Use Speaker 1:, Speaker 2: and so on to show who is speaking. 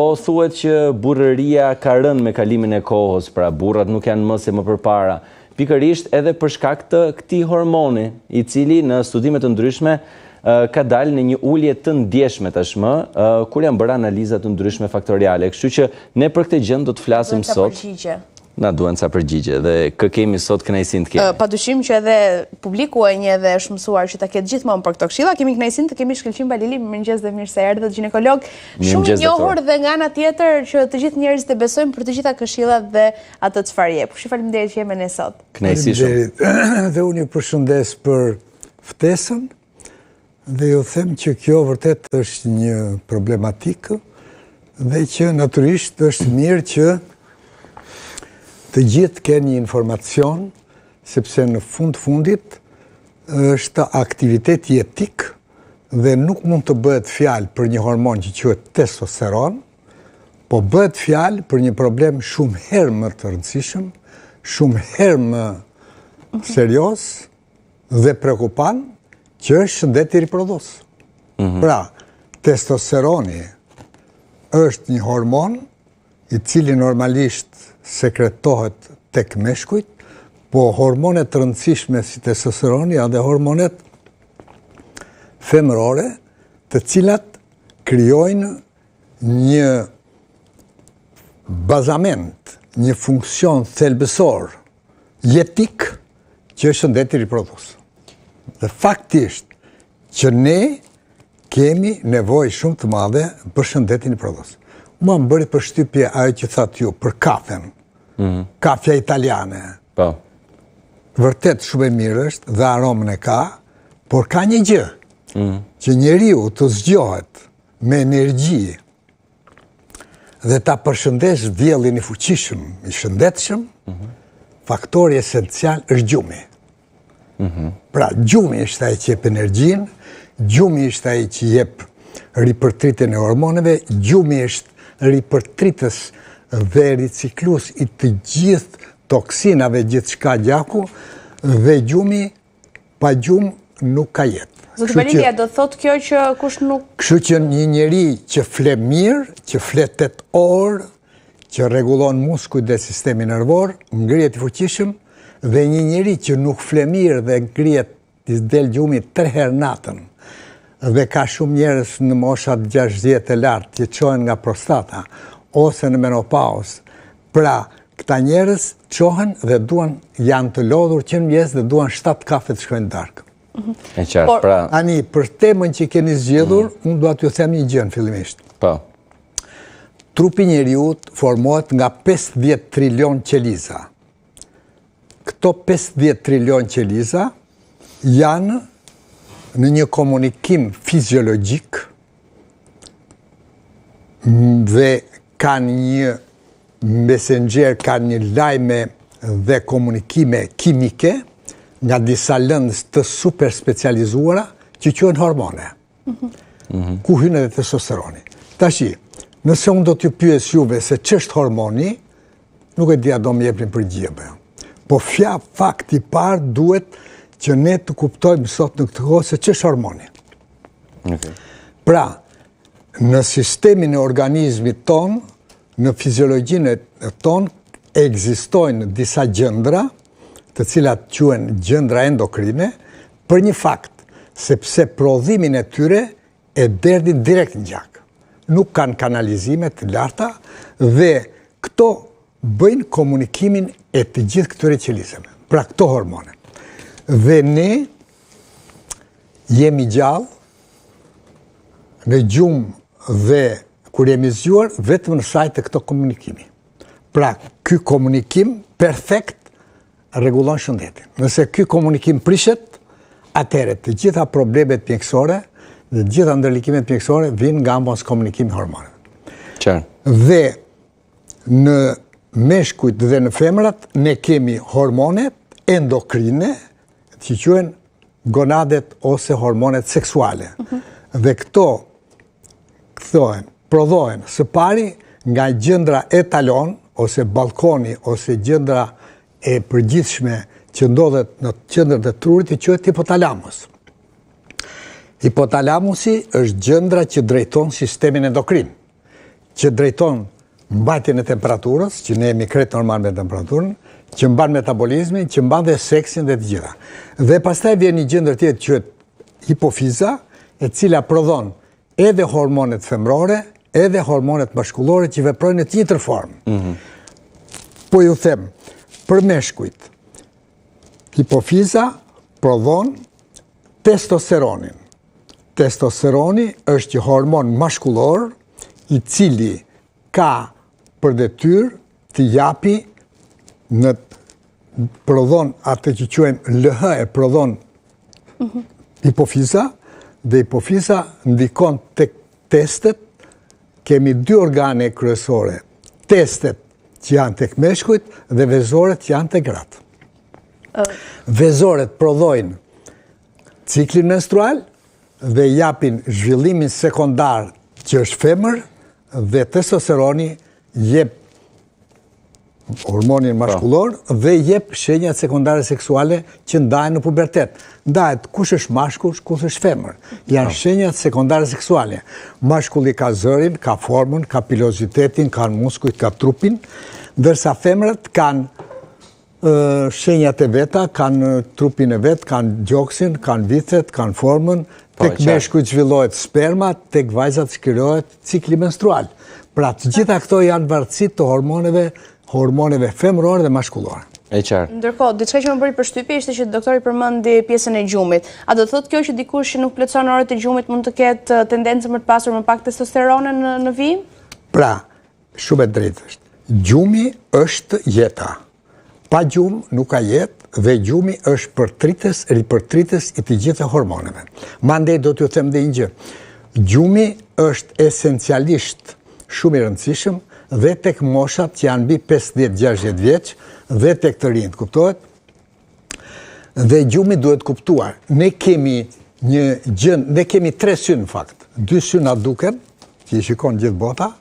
Speaker 1: Po thuhet që burrëria ka rënë me kalimin e kohës, pra burrat nuk janë më si më përpara. Pikërisht edhe për shkak të këtij hormoni, i cili në studime të ndryshme ka dalë në një ulje të ndjeshme tashmë, kur janë bërë analiza të ndryshme faktoriale. Kështu që ne për këtë gjë do të flasim sot. Na duhen ca përgjigje dhe kë kemi sot kënaqësinë të kemi.
Speaker 2: Pa dyshim që edhe publiku e njeh dhe është mësuar që ta ketë gjithmonë për këto këshilla. Kemi kënaqësinë të kemi Shkëlqim Balili, mirëmëngjes dhe mirë se erdhët gjinekolog. Shumë i njohur dhe nga ana tjetër që të gjithë njerëzit e besojnë për të gjitha këshillat dhe atë çfarë jep. Kështu faleminderit që je me ne
Speaker 1: sot. Kënaqësi shumë.
Speaker 3: Dhe unë ju përshëndes për ftesën dhe ju them që kjo vërtet është një problematikë dhe që natyrisht është mirë që të gjithë kenë një informacion, sepse në fund fundit është aktivitet jetik dhe nuk mund të bëhet fjalë për një hormon që quhet testosteron, po bëhet fjalë për një problem shumë herë më të rëndësishëm, shumë herë më serioz, dhe preokupant që është shëndeti riprodhues. Mhm. Pra, testosteroni është një hormon i cili normalisht sekretohet tek meshkujt, po hormonet të rëndësishme si testosteroni janë dhe hormonet femërore, të cilat krijojnë një bazament, një funksion thelbësor jetik që është shëndeti riprodhues. Dhe faktisht që ne kemi nevojë shumë të madhe për shëndetin riprodhues. Mua më bëri përshtypje ajo që thatë ju për kafen. Mm -hmm. Kafja italiane.
Speaker 1: Po.
Speaker 3: Vërtet shumë e mirë është dhe aromën e ka, por ka një gjë mm -hmm. që njeriu të zgjohet me energji dhe ta përshëndesë diellin i fuqishëm, i shëndetshëm, mhm. faktori esencial është gjumi. Mhm. Pra, gjumi është ai që jep energjinë, gjumi është ai që jep ripërtritjen e hormoneve, gjumi është ripërtritës dhe riciklues i të gjithë toksinave gjithçka gjaku, dhe gjumi Pa gjumë nuk ka
Speaker 2: jetë. Zoti Balili, a do të thotë kjo që kush nuk...
Speaker 3: Kështu që një njeri që fle mirë, që fle 8 orë, që rregullon muskujt dhe sistemin nervor, ngrihet i fuqishëm, dhe një njeri që nuk fle mirë dhe ngrihet i del gjumi 3 herë natën, dhe ka shumë njerëz në moshat 60 e lart që çohen nga prostata, ose në menopauzë, Pra, këta njerëz çohen dhe duan, janë të lodhur që në mëngjes dhe duan 7 kafe të shkojnë në
Speaker 1: darkë. Mhm. E qartë, pra...
Speaker 3: Tani, për temën që keni zgjedhur, mm. unë dua t'ju them një gjë në fillimisht.
Speaker 1: Po.
Speaker 3: Trupi i njeriut formohet nga 50 trilion qeliza. Këto 50 trilion qeliza janë në një komunikim fiziologjik dhe kanë një messenger, kanë një lajme dhe komunikime kimike nga disa lëndë të super specializuara që quhen hormone. Mhm. Ku hyn edhe testosteroni. Tashi, nëse unë do t'ju pyes juve se ç'është hormoni, nuk e di a do më jepni përgjigje apo jo. Po fja fakti i parë duhet që ne të kuptojmë sot në këtë kohë se ç'është hormoni.
Speaker 1: Okay.
Speaker 3: Pra, në sistemin e organizmit tonë, në fiziologjinë tonë, ekzistojnë disa gjëndra, të cilat quhen gjëndra endokrine, për një fakt, sepse prodhimin e tyre e derdhin direkt në gjak. Nuk kanë kanalizime të larta dhe këto bëjnë komunikimin e të gjithë këtyre qelizave, pra këto hormone. Dhe ne jemi gjallë në gjumë dhe kur jemi zgjuar vetëm në sajë të këto komunikimi. Pra, ky komunikim perfekt rregullon shëndetin. Nëse ky komunikim prishet, atëherë të gjitha problemet mjekësore dhe të gjitha ndërlikimet mjekësore vijnë nga moskomunikimi i hormoneve.
Speaker 1: Qartë.
Speaker 3: Dhe në meshkujt dhe në femrat ne kemi hormonet endokrine që quhen gonadet ose hormonet seksuale. Mhm. Dhe këto këthohen, prodhohen së pari nga gjëndra etalon ose balkoni ose gjëndra e përgjithshme që ndodhet në qendër të trurit që quhet hipotalamus. Hipotalamusi është gjëndra që drejton sistemin endokrin. që drejton mbajtjen e temperaturës, që ne jemi krejt normal me temperaturën, që mban metabolizmin, që mban dhe seksin dhe të gjitha. Dhe pastaj vjen një gjëndër tjetër që hipofiza, e cila prodhon edhe hormonet femrore, edhe hormonet mashkullore që veprojnë në të njëjtën formë. Mm Po ju them, për meshkujt, hipofiza prodhon testosteronin. Testosteroni është një hormon mashkullor i cili ka për detyrë të japi në prodhon atë që quajmë LH e prodhon mhm. hipofiza dhe hipofiza ndikon tek testet kemi dy organe kryesore testet që janë tek meshkujt dhe vezoret që janë tek gratë. Vezoret prodhojnë ciklin menstrual dhe japin zhvillimin sekondar që është femër dhe testosteroni jep hormonin po. mashkullor dhe jep shenjat sekondare seksuale që ndahen në pubertet. Ndahet kush është mashkull, kush është femër. Janë po. shenjat sekondare seksuale. Mashkulli ka zërin, ka formën, ka pilozitetin, ka muskujt, ka trupin, ndërsa femrat kanë shenjat e veta, kanë trupin e vet, kanë gjoksin, kanë vithet, kanë formën, po, tek meshkujt zhvillohet sperma, tek vajzat zhvillohet cikli menstrual. Pra, të gjitha këto janë vartësi të hormoneve, hormoneve femërore dhe
Speaker 1: mashkullore. E
Speaker 2: qartë. Ndërkohë, diçka që më bëri përshtypje ishte që doktori përmendi pjesën e gjumit. A do të thotë kjo që dikush që nuk plotëson orët e gjumit mund të ketë tendencën për të pasur më pak testosteronë në në vijim?
Speaker 3: Pra, Shumë e drejtë është. Gjumi është jeta. Pa gjumë nuk ka jetë dhe gjumi është përtritës, ripërtritës i të gjitha hormoneve. Mandej do t'ju them dhe një gjë. Gjumi është esencialisht shumë i rëndësishëm dhe tek moshat që janë mbi 50-60 vjeç dhe tek të rinjtë, kuptohet? Dhe gjumi duhet kuptuar. Ne kemi një gjë, ne kemi tre sy në fakt. Dy sy na duken, që i shikon gjithë bota,